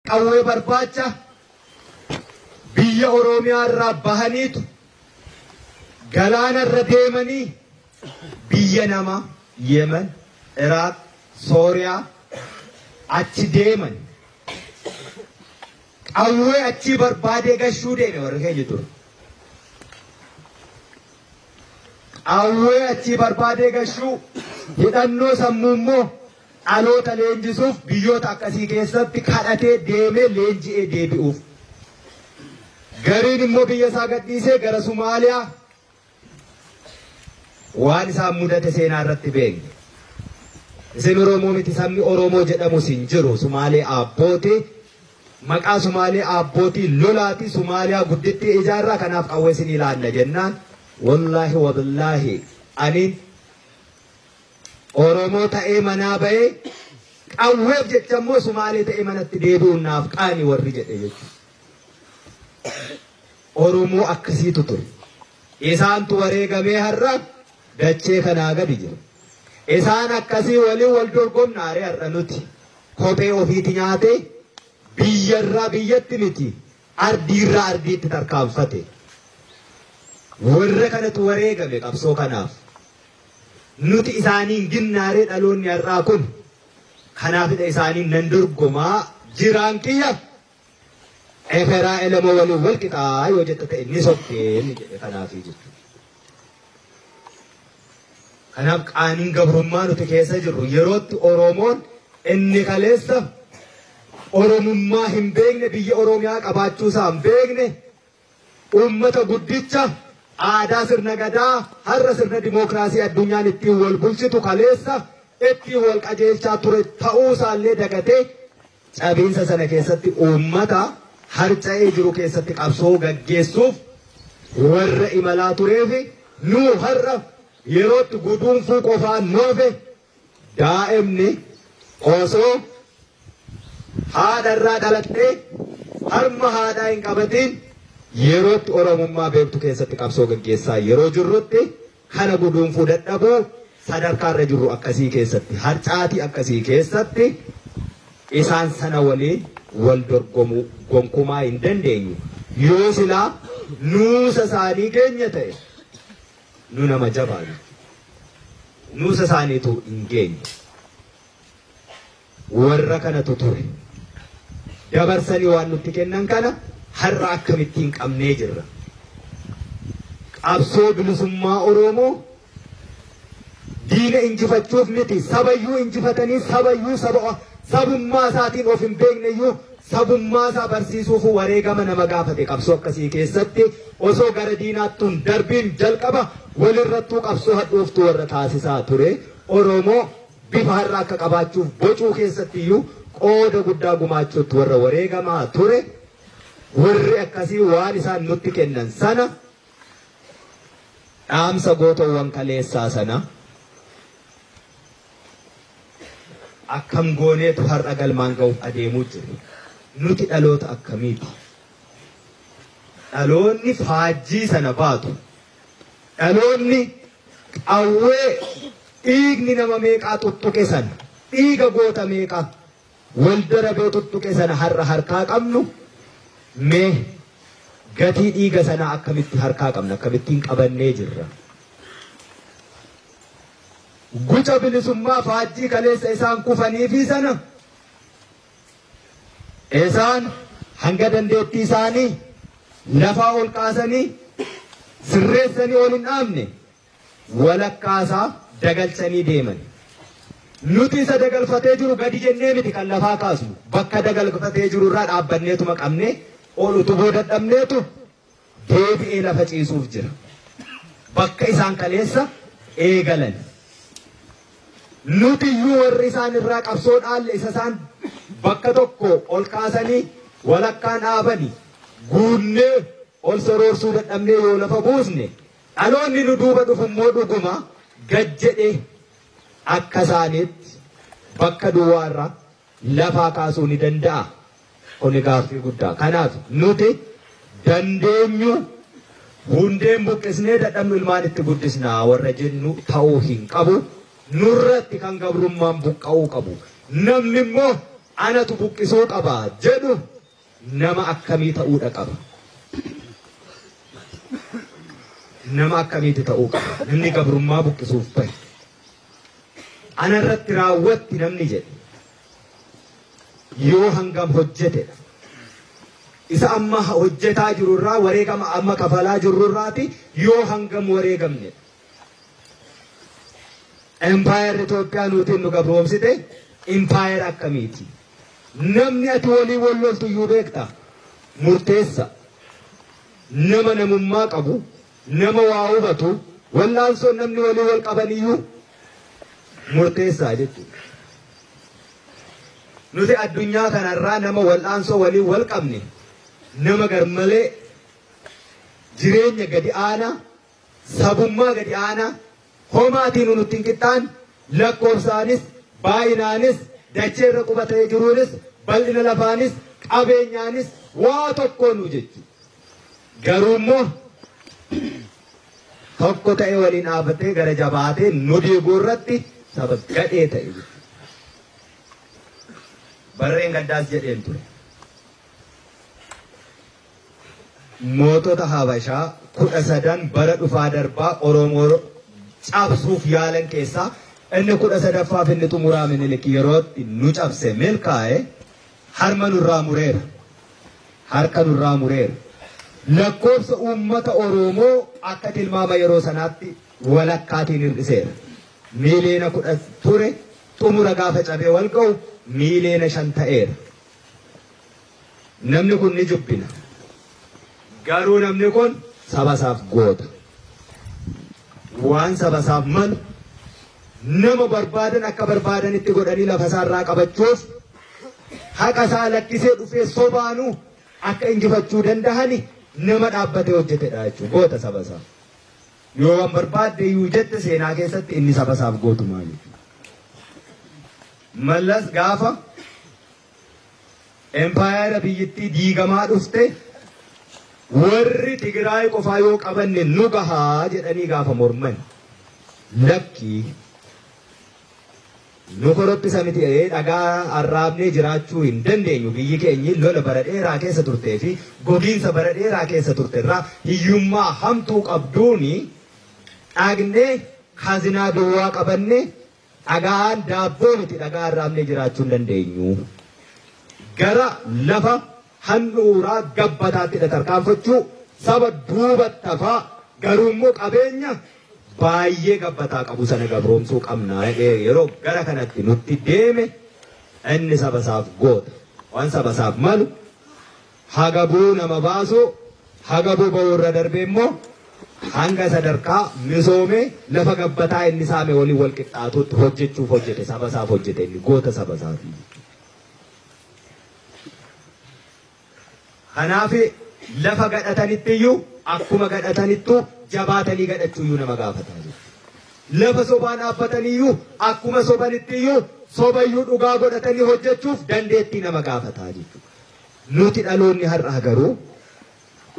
Qawwee barbaacha biyya Oromiyaa irraa bahaniitu galaana irra deemanii biyya nama Yemen, Iraaq, Sooriyaa achi deeman. Qawwee achii barbaadee gashuu deeme warri keenya ture. Qawwee achii barbaadee gashuu hidhannoo sammuu immoo dhaloota leenjisuuf biyyoota akkasii keessatti kadhatee deemee leenji'ee deebi'uuf. Gariin immoo biyya isaa gadhiisee gara Somaaliyaa waan isaan mudate seenaa irratti beekne. Isin Oromoo miti sabni Oromoo jedhamus hin jiru. Sumaalee abbootii maqaa Sumaalee abbootii lolaati Somaaliyaa gudditti ijaarraa kanaaf qawwee isin ilaalla jennaan wallaahi wabillaahi ani Oromoo ta'ee manaa bahee qawweef jecha immoo Sumaalee ta'ee manatti deebi'uun naaf qaani warri jedhe jechuudha. Oromoo akkasiitu ture. Isaantu wareegamee har'a dachee kanaa gadi jira. Isaan akkasii waliin wal dorgomnaaree har'a nuti kophee ofiiti nyaatee biyyarraa biyyatti miti ardiirraa ardiitti tarkaanfate. Warra kanatu wareegame qabsoo kanaaf. Nuti isaaniin ginnaaree dhaloonni har'aa kun kanaafidha isaaniin nan dorgomaa jiraan kiyya. Eferaa elama waliin wal qixaa yoo jette ta'e ni sobdee ni jedhe kanaafii jechuudha. Kanaaf qaaniin gabrummaa nuti keessa jirru yerootti Oromoon inni kaleessa Oromummaa hin beekne biyya Oromiyaa qabaachuusaa hin beekne uummata guddicha aadaa sirna gadaa har'a sirna dimookiraasii addunyaan ittiin wal bulchitu kaleessa ittiin wal qajeelchaa ture ta'uusaallee dagatee cabiinsa sana keessatti uummata harca'ee jiru keessatti qabsoo gaggeessuuf warra imalaa tureefi nu har'a yerootti guduunfuu qofaan noofe daa'imni osoo haadha irraa dhalattee harma haadhaa hin qabatiin yerootti Oromummaa beektu keessatti qabsoo gaggeessaa yeroo jirrutti kana guduunfuu dadhabuu sadarkaa irra jirru akkasii keessatti harcaatii akkasii keessatti isaan sana waliin wal dorgomuu gonkumaa hin dandeenyu. Yoo silaa nuusa isaanii keenya ta'e nu nama jabaa jechuudha. Nuusa isaaniitu hin geenye. Warra kanatu ture. Dabarsanii waan nutti kennan kana har'a akkamittiin qabnee jirra. Qabsoo bilisummaa Oromoo diina injifachuuf miti sabayyuu injifatanii sabayyuu sabummaa isaatiin of hin beekneyyuu sabummaa isaa barsiisuuf wareegama nama gaafate qabsoo akkasii keessatti osoo gara diinaattuun darbiin jalqaba walirrattuu qabsoo hadhooftuu warra taasisaa ture Oromoo bifa har'a akka qabaachuuf bocuu keessatti iyyuu qooda guddaa gumaachuutti warra wareegamaa ture warri akkasii waan isaan nutti kennan sana dhaamsa gootowwan kaleessaa sana akkam gooneetu har'a galmaan ga'uuf adeemuu jiru. Nuti dhaloota akkamiiti? Dhaloonni faajjii sana baatu. Dhaloonni qawwee dhiigni nama meeqaa tuttuqe sana, dhiiga goota meeqaa wal darabee tuttuqe sana har'a harkaa qabnu mee gatii dhiiga sanaa akkamitti harkaa qabna, akkamittiin qabannee jirra. Guca bilisummaa faajjii kaleessa isaan kufanii fi sana isaan hanga dandeettii isaanii lafaa ol kaasanii sirreessanii ol hin dhaabne walakkaasaa dagalchanii deeman. Nuti isa dagalfatee jiru gadi jennee miti kan lafaa kaasnu bakka dagalfatee jiru irraa dhaabbanneetuma qabnee ol utubuu dadhabneetu deebi'ee lafa ciisuuf jira. Bakka isaan kaleessa eegalan. Nuti iyyuu warri isaan irraa qabsoo dhaalle isa isaan bakka tokko ol kaasanii walakkaan dhaabanii guunnee ol soroorsuu dadhabnee yoo lafa buusne dhaloonni nu duuba dhufu immoo dhuguma gad jedhee akka isaaniitti bakka duwwaarraa lafaa kaasuu ni danda'a. Kuni gaaffii guddaa. Kanaaf nuti dandeenyu hundeen buqqisnee dadhabnu ilmaan itti guddisnaa warra jennu ta'uu hin qabu. Nurratti kan gabrummaan buqqa'uu qabu. Namni immoo anatu buqqisuu qaba jedhu nama akkamii ta'uudha qaba. Nama akkamiiti ta'uu qaba. Namni gabrummaa buqqisuuf bahe. Anarratti raawwatti namni jedhe yoo hangam hojjetedha. Isa amma hojjetaa jirurraa wareegama amma kafalaa jirurraati yoo hangam wareegamnedha. Empire Itoophiyaa nuti nu gabroomsite empire akkamiiti? Namni ati walii wal loltu iyyuu beekta. Murteessa. Nama namummaa qabu, nama waa hubatu, wallaansoon namni walii wal qaban iyyuu murteessaa jechuudha. Nuti addunyaa kanarraa nama wal'aansoo walii wal qabne, nama garmalee jireenya gadi aanaa, sabummaa gadi aanaa, homaatiin nutti hin qixxaan, lakkoofsaanis, baay'inaanis, dacheerra qubatee jiruunis, bal'ina lafaanis, qabeenyaanis waa tokkoonu jechuudha. Garuu immoo tokko ta'e waliin dhaabbatee gara jabaatee nu diiguu irratti saba gadhee ta'e jechuudha. Barreen gaddaas jedheen ture. Mootota Habashaa 13 bara dhufaa darbaa Oromoo cabsuuf yaalan keessaa inni 13ffaaf inni xumuraa Minilik yerootti nu cabse milkaa'e harma nurraa mureera. Harka nurraa mureera. Lakkoofsa uummata Oromoo akka tilmaama yeroo sanaatti walakkaatiin hir'iseera. 10 miiliyoona ture xumura gaafa cabee wal ga'u 5 miiliyoona ta'eera. Namni kun ni jubbina. Garuu namni kun saba isaaf goota. Waan saba isaaf malu nama barbaadan akka barbaadanitti godhanii lafa isaarraa qabachuuf haqa isaa lakkisee dhufee sobaanuu akka injifachuu danda'ani nama dhaabbatee hojjetedha jechuudha. Goota saba isaa. Yoo waan barbaadde iyyuu jette seenaa keessatti inni saba isaaf gootumaa jechuudha. Mallas gaafa empaayera biyyittii diigamaa dhufte warri Tigraay qofaa yoo qabanne nu gahaa jedhanii gaafa morman lakkii nu korophisa miti dhagaa arraabnee jiraachuu hin dandeenyu biyyi keenyi lola bara dheeraa keessa turtee fi gogiinsa bara dheeraa keessa turte irraa hiyyummaa hamtuu qabduuni dhagnee kazinaa duwwaa qabanne dhagaan daabboo miti dhagaa arraabnee jiraachuu hin dandeenyu. Gara lafa handhuuraa gabbataatti tarkaanfachuu saba duubatti hafaa garuu immoo qabeenya baay'ee gabbataa qabu sana gabroomsuu qabna yeroo gara kanatti nutti deeme inni saba isaaf goota waan saba isaaf malu hagabuu nama baasu hagabuu ba'uu irra darbee immoo hanga sadarkaa misoomee lafa gabbataa inni saame waliin wal qixxaatutti hojjechuuf hojjete saba isaaf hojjete inni goota saba isaati. Kanaaf lafa gadhatanitti iyyuu akkuma gadhatanittu jabaatanii gadhachuu iyyuu nama gaafataa jiru. Lafa sobaa dhaabbatanii iyyuu akkuma sobanitti iyyuu sobayyuu dhugaa godhatanii hojjechuuf dandeettii nama gaafataa jechuudha. Nuti dhaloonni har'aa garuu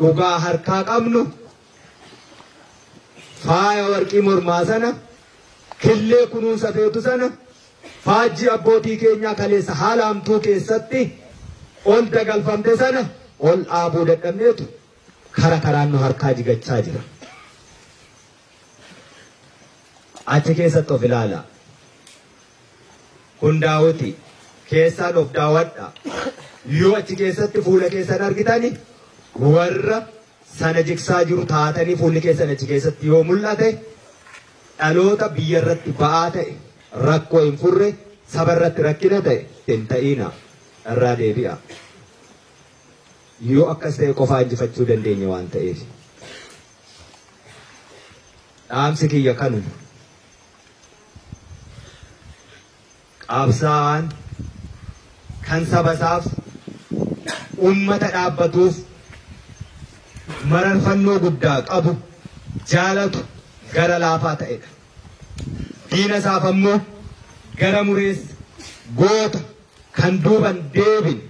dhugaa harkaa qabnu faaya warqii mormaa sana killee kunuunsa feetu sana faajjii abbootii keenyaa kaleessa haala hamtuu keessatti ol dagalfamte sana ol dhaabuu dadhabneetu kara karaan nu harkaa jigachaa jira. Achi keessatti of ilaala. Kun daawwiti keessaan of daawwadha. Yoo achi keessatti fuula keessan argitani warra sana jigsaa jiru taatanii fuulli keessan achi keessatti yoo mul'ate dhaloota biyya irratti ba'aa ta'e rakkoo hin furre saba irratti rakkina ta'e hin ta'ina irraa deebi'a. Yoo akkas ta'e qofaa injifachuu dandeenya waan ta'eef. Dhaamsi kiyya kanuma. Qabsaa'aan kan saba isaaf ummata dhaabbatuuf mararfannoo guddaa qabu jaalatu gara laafaa ta'edha. Diina isaaf ammoo gara mureessa goota kan duuban deebin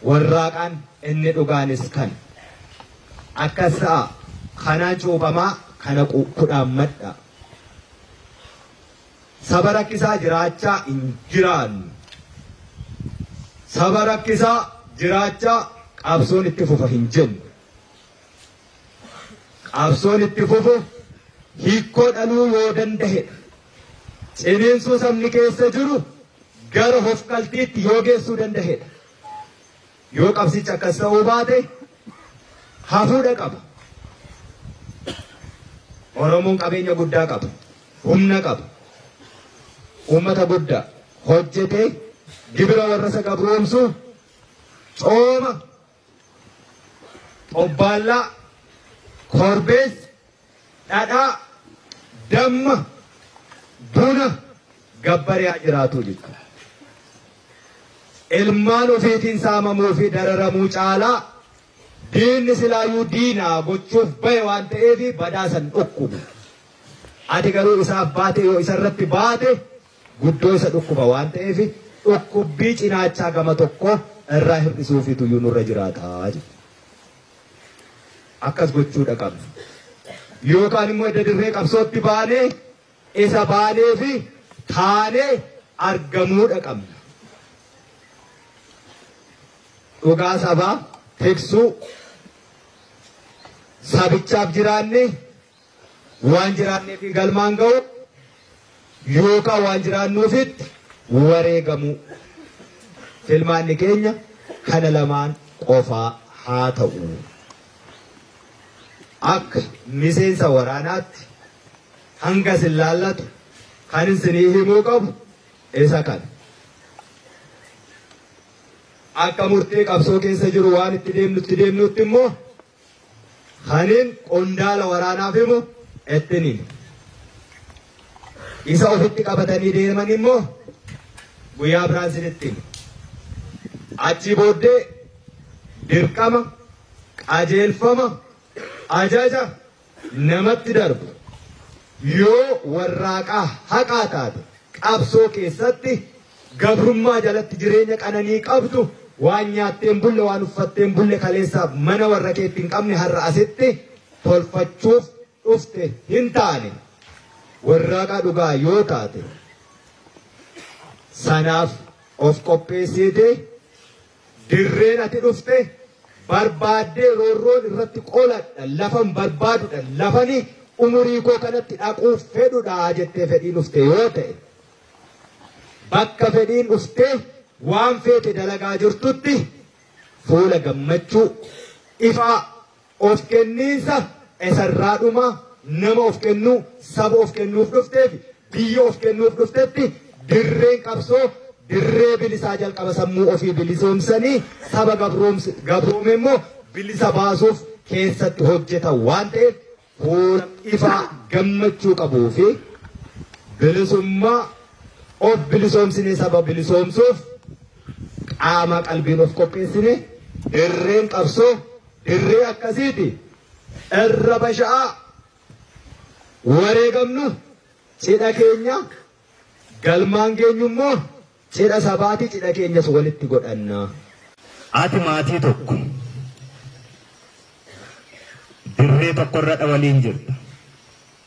warraaqaan inni dhugaanis kan akkas ta'a kanaan cuuphamaa kana kudhaan madha. Saba rakkisaa jiraachaa hin jiraannu. Saba rakkisaa jiraachaa qabsoon itti fufa hin jennu. Qabsoon itti fufu hiikkoo dhaluu yoo danda'edha. Ciniinsuu sabni keessa jiru gara hofkaltiitti yoo geessuu danda'edha. Yoo qabsichi akkas ta'uu baate hafuudha qaba. Oromoon qabeenya guddaa qaba. Humna qaba. Uummata guddaa hojjetee gibira warra isa gabroomsu cooma xobbaallaa korbeessa dhadhaa damma buna gabbaree jiraatu jechuudha. Ilmaan ofiitiin saamamuu fi dararamuu caalaa diinni silaayyuu diinaa gochuuf bahe waan ta'eef badaasan dhukkubu. Ati garuu isaaf baate yoo isarratti baate guddoo isa dhukkuba waan ta'eef dhukkubbii cinaachaa gama tokko irraa hir'isuufitu iyyuu nurra jiraataa jechuudha. Akkas gochuudha qabna. Yookaan immoo edda dirree qabsootti baanee isa baanee fi taanee argamuudha qabna. Dhugaa sabaa tiksuu sabichaaf jiraanne waan jiraannee fi galmaan ga'u yookaan waan jiraannuufitti wareegamuu. Filmaanni keenya kana lamaan qofaa haa ta'u. Akka miseensa waraanaatti hanga isin laallatu kan isinii himuu qabu isa kana. Akka murtee qabsoo keessa jiru waan itti deemnutti immoo kanin qondaala waraanaaf himu ittiin himu. Isa ofitti qabatanii deeman immoo guyyaa biraan isinitti himu. Achi booddee dirqama, qajeelfama, ajaja namatti darbu yoo warraaqaa haqaa taate qabsoo keessatti gabrummaa jalatti jireenya qananii qabdu waan nyaatteen bulle waan uffatteen bulle kaleessaaf mana warra keetti hin qabne har'a asitti tolfachuuf dhufte hin taane warraaqaa dhugaa yoo taate sanaaf of qopheessite dirreen ati dhufte barbaaddee roorroon irratti qoladha lafan barbaadudha lafani umurii koo kanatti dhaquuf fedhudha jettee fedhiin dhufte yoo ta'e bakka fedhiin dhufte waan feete dalagaa jirtutti fuula gammachuu ifaa of kenniinsa isarraa dhuma nama of kennuu saba of kennuuf dhufteef biyya of kennuuf dhuftetti dirreen qabsoo dirree bilisaa jalqaba sammuu ofii bilisoomsanii saba gabroome immoo bilisa baasuuf keessatti hojjetan waan ta'eef fuula ifaa gammachuu qabuu fi bilisummaa of bilisoomsinee saba bilisoomsuuf qaama qalbiin of qopheessine dirreen qabsoo dirree akkasiiti irra basha'aa wareegamnu cidha keenya galmaan geenyu immoo cidha sabaati cidha keenyas walitti godhanna. Ati maatii tokko dirree tokkorra waliin jirta.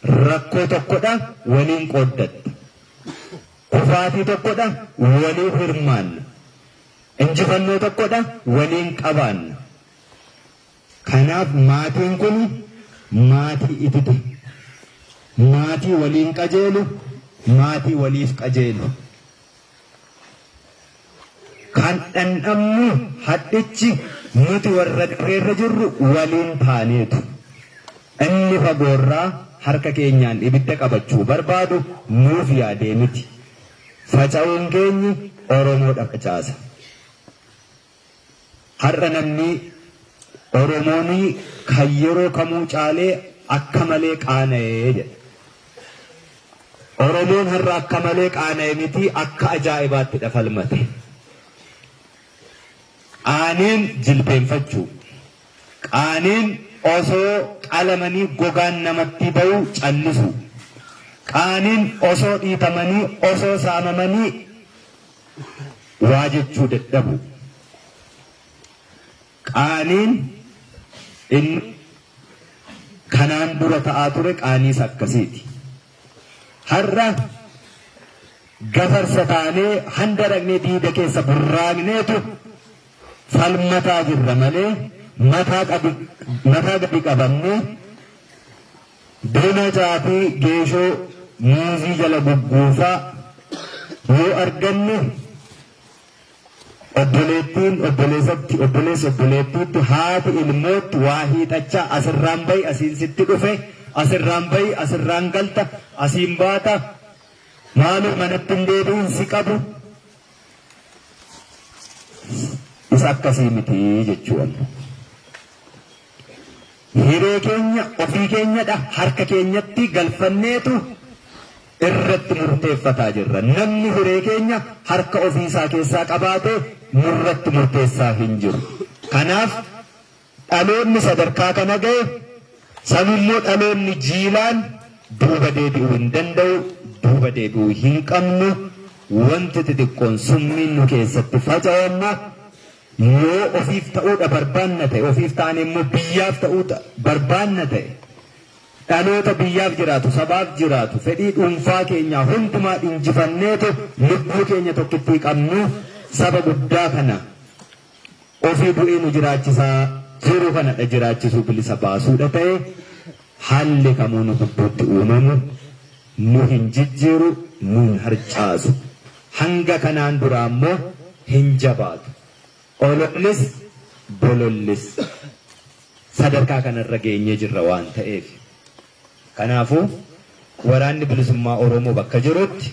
Rakkoo tokkodha waliin qooddatta. Kufaatii tokkodha waliin hirmaanna. Injifannoo tokkodha waliin qabaanna. Kanaaf maatiin kun maatii itite. Maatii waliin qajeelu, maatii waliif qajeelu. Kan dhandhamnu hadhichi nuti warra dirreerra jirru waliin taaneetu. Inni fagoorraa harka keenyaan ibidda qabachuu barbaadu nuuf yaadee miti. Faca'uun keenyi Oromoodha facaasa. Har'a namni Oromoon kan yeroo kamuu caalee akka malee qaana'ee jedha. Oromoon har'a akka malee qaana'e miti akka ajaa'ibaatti dhafalmate. Qaaniin jilbeenfachuu. Qaaniin osoo qalamanii gogaan namatti ba'u callisu. Qaaniin osoo dhiitamanii osoo saamamanii waa jechuu dadhabu. Qaaniin inni kanaan dura ta'aa ture qaaniis akkasiiti. Har'a Gafarsa taanee handa dhaqnee diida keessa burraaqneetu falmataa jirra malee mataa gadi qabannee buna caatii geeshoo muuzii jala gugguufaa yoo arganne obboleettiin obboleessatti obboleessi obboleettiitti haati ilmootti waa hiixachaa asirraan bahi asiin sitti dhufe asirraan bahi asirraan galta asiin baata maaloo manatti hin deebi'in si qabu isa akkasii miti jechuudha. Hiree keenya ofii keenyadha harka keenyatti galfanneetu irratti murteeffataa jirra. Namni hiree keenya harka ofiisaa keessaa qabaate nurratti murteessaa hin jiru. Kanaaf dhaloonni sadarkaa kana ga'e sanummoo dhaloonni jiilaan duuba deebi'uu hin danda'u, duuba deebi'uu hin qabnu. Wanti xixiqqoon summiin nu keessatti faca'anna yoo ofiif ta'uudha barbaanna ta'e, ofiif ta'an immoo biyyaaf ta'uudha barbaanna ta'e, dhaloota biyyaaf jiraatu, sabaaf jiraatu, fedhii dhuunfaa keenyaa hundumaa injifanneetu lubbuu keenya tokkittii qabnu saba guddaa kana ofii bu'ee nu jiraachisaa jiru kanadha jiraachisuu bilisa baasuudha ta'e haalli kamuu nu gidduutti uumamu nu hin jijjiiru, nu hin harcaasu. Hanga kanaan duraa immoo hin jabaatu. Olollis bolollis sadarkaa kanarra geenyee jirra waan ta'eef. Kanaafuu waraanni bilisummaa Oromoo bakka jirutti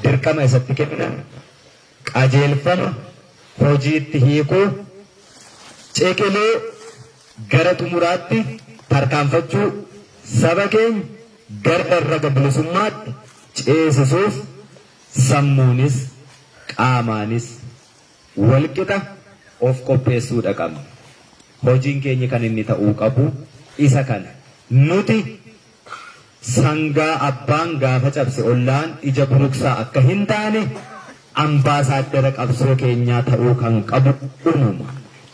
dirqama isatti kennan qajeelfama hojiitti hiikuu ceeqilee gara xumuraatti tarkaanfachuu saba keenya gara raga bilisummaatti ceesisuuf sammuunis qaamaanis walqixa of qopheessuudha qabna. Hojiin keenya kan inni ta'uu qabu isa kana. Nuti sangaa abbaan gaafa cabse ollaan ija buruksaa akka hin taane ambaasaaddara qabsoo keenyaa ta'uu kan qabu uumama.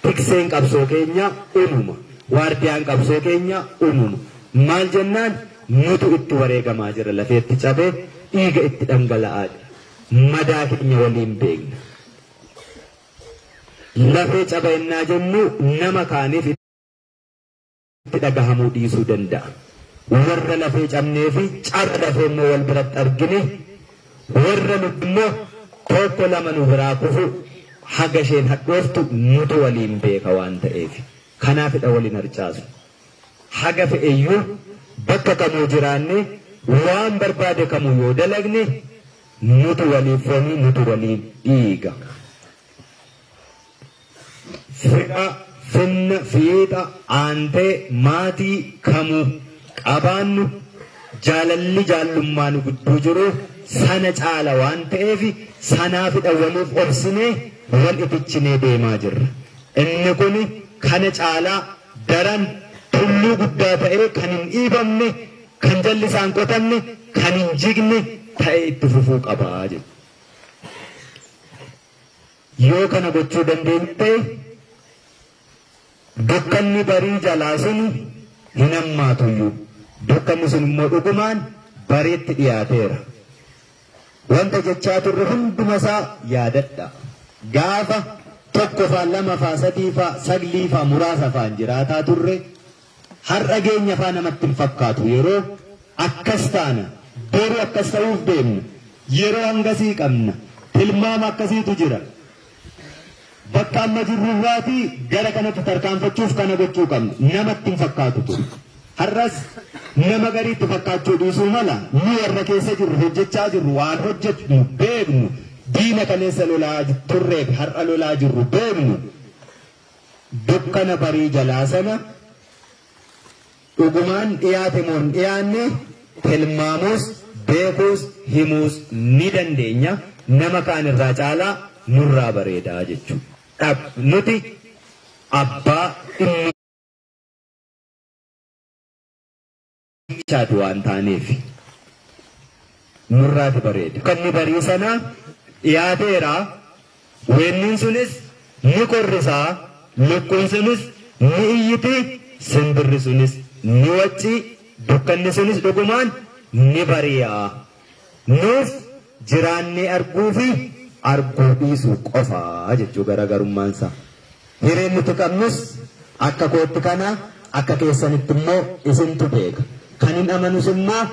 Tikseen qabsoo keenyaa uumama. Waardiyaan qabsoo keenyaa uumama. Maal jennaan nutu itti wareegamaa jira, lafeetti cabee dhiiga itti dhangala'aa jira. Madaa keenya waliin beekna. Lafee caba innaa jennu nama kaaniif itti dhagahamuu dhiisuu danda'a. Warra lafee cabnee fi caba lafee immoo wal biratti argine, warra immoo tokko lama nu biraa kufu haga isheen hadhooftu nutu waliin beeka waan ta'eef. Kanaafidha waliin harcaasu. Haga fe'eyyuu bakka kamuu jiraanne waan barbaade kamuu yoo dalagne nutu waliin foonii nutu waliin dhiiga. Fedha, finna, fiixa, aantee, maatii kamuu qabaannu jaalalli jaallummaa nu gidduu jiru sana caala waan ta'eef sanaafidha waliif obsinee wal itichinee deemaa jirra. Inni kun kana caalaa daran tulluu guddaa ta'ee kan hin dhiibamne, kan jalli isaan qotamne, kan hin jigne ta'ee itti fufuu qabaa jechuudha. Yoo kana gochuu dandeenye ta'e dukkanni barii jalaa sun hin hammaatuyyuu. Dukkanni sun immoo dhugumaan bariitti dhiyaateera. Wanta jechaa turre hundumasaa yaadadha. Gaafa tokko faa lama faa sadii faa saglii faa muraasa faan jiraataa turre har'a geenya faa namatti hin fakkaatu. Yeroo akkas taana boru akkas ta'uuf deemna. Yeroo hangasii qabna. Tilmaama akkasiitu jira. Bakka amma jirrurraatii gara kanatti tarkaanfachuuf kana gochuu qabna. Namatti hin fakkaatu ture. Har'as nama gariitti fakkaachuu dhiisuu mala nu warra keessa jirru hojjechaa jirru waan hojjennu beeknu diina kaleessa lolaa turreef har'a lolaa jirru beeknu dukkana barii jalaa sana dhugumaan dhiyaate moo hin dhiyaanne tilmaamuus beekuus himuus ni dandeenya. Nama kaan irraa caalaa nurraa bareedaa jechuudha. Nuti abbaa dhimmichaati waan taaneef nurraati bareeda. Dukkanni barii sana dhiyaateera. Weenniin sunis ni korrisaa, lukkuun sunis ni iyyiti, simbirri sunis ni wacci, dukkanni sunis dhugumaan ni bari'a. Nuuf jiraannee arguu fi arguu dhiisuu qofaa jechuu garaagarummaan isaa. Hireen nuti qabnus akka kootti kana akka keessanitti immoo isintu beeka. Kan hin amanus immoo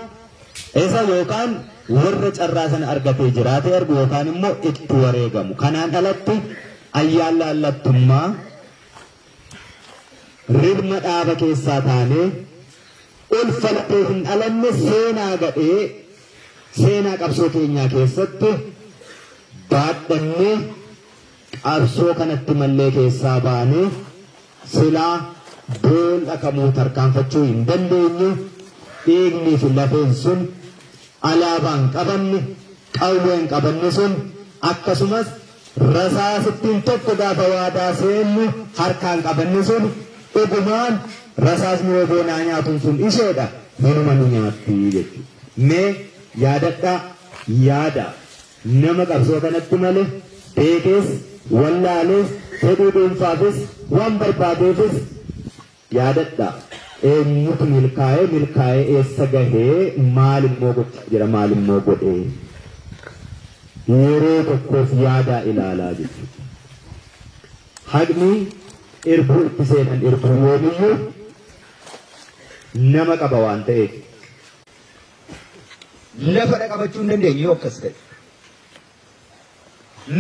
isa yookaan warra carraa sana argatee jiraatee argu yookaan immoo itti wareegamu. Kanaan alatti ayyaan laallattummaa rirma dhaaba keessaa taanee ulfattee hin dhalanne seenaa gadhee seenaa qabsoo keenyaa keessatti baadhannee qabsoo kanatti mallee keessaa baanee silaa boolla kamuu tarkaanfachuu hin dandeenye. Dhiignii fi lafeen sun alaabaan qabanne qawween qabanne sun akkasumas rasaasittiin tokko gaafa waadaa seennu harkaan qabanne sun dhugumaan rasaasni boonaa nyaatuun sun isheedha hinuma nu nyaatti jechuudha. Mee yaadadhaa yaada nama qabsoo kanatti malee beekees wallaalees fedhii dhuunfaafis waan barbaadeefis yaadadhaa. Eenyutu milkaa'ee milkaa'ee eessa gahee maal immoo gochaa jira maal immoo godhee yeroo tokkoof yaadaa ilaalaa jechuudha. Haqni irbuu itti seenan irbuu yoomiyyuu nama qaba waan ta'eef. Lafa qabachuu hin dandeenyu yoo akkas ta'e.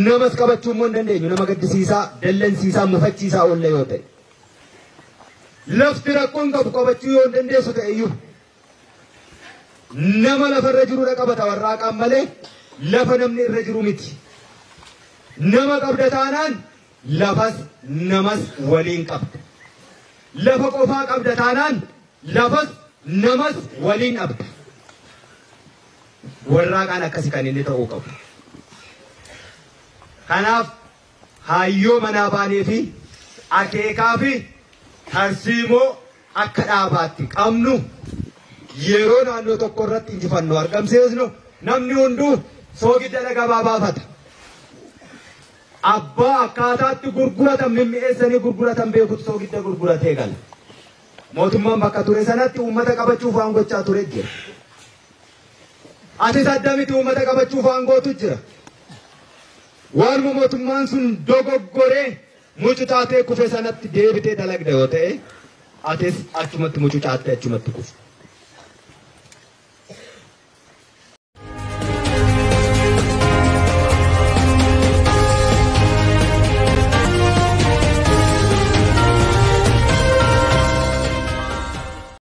Namas qabachuu immoo hin dandeenyu nama gaddisiisaa, dallansiisaa, mufachiisaa oolla yoo ta'e. Lafti rakkoon qabu qabachuu yoo hin dandeessu ta'e iyyuu nama lafarra jirudha qabata warraaqaan malee lafa namni irra jiru miti. Nama qabda taanaan lafas namas waliin qabda. Lafa qofaa qabda taanaan lafas namas waliin dhabda. Warraaqaan akkasi kan inni ta'uu qabu. Kanaaf hayyoo manaa baanee fi akeekaa fi tarsiimoo akka dhaabaatti qabnu yeroo naannoo tokko irratti injifannoo argamsiisnu namni hunduu soogidda dhagaa baafata. Abbaa akkaataatti gurguratan mimmi'eessanii gurguratan beekutu soogidda gurguratee gala. Mootummaan bakka ture sanatti uummata qabachuuf waan gochaa ture jira. Atis adda miti uummata qabachuuf waan gootu jira. Waanuma mootummaan sun dogoggoree mucucaatee kufe sanatti deebitee dalagda yoo ta'e atis achumatti mucucaattee achumatti kufta.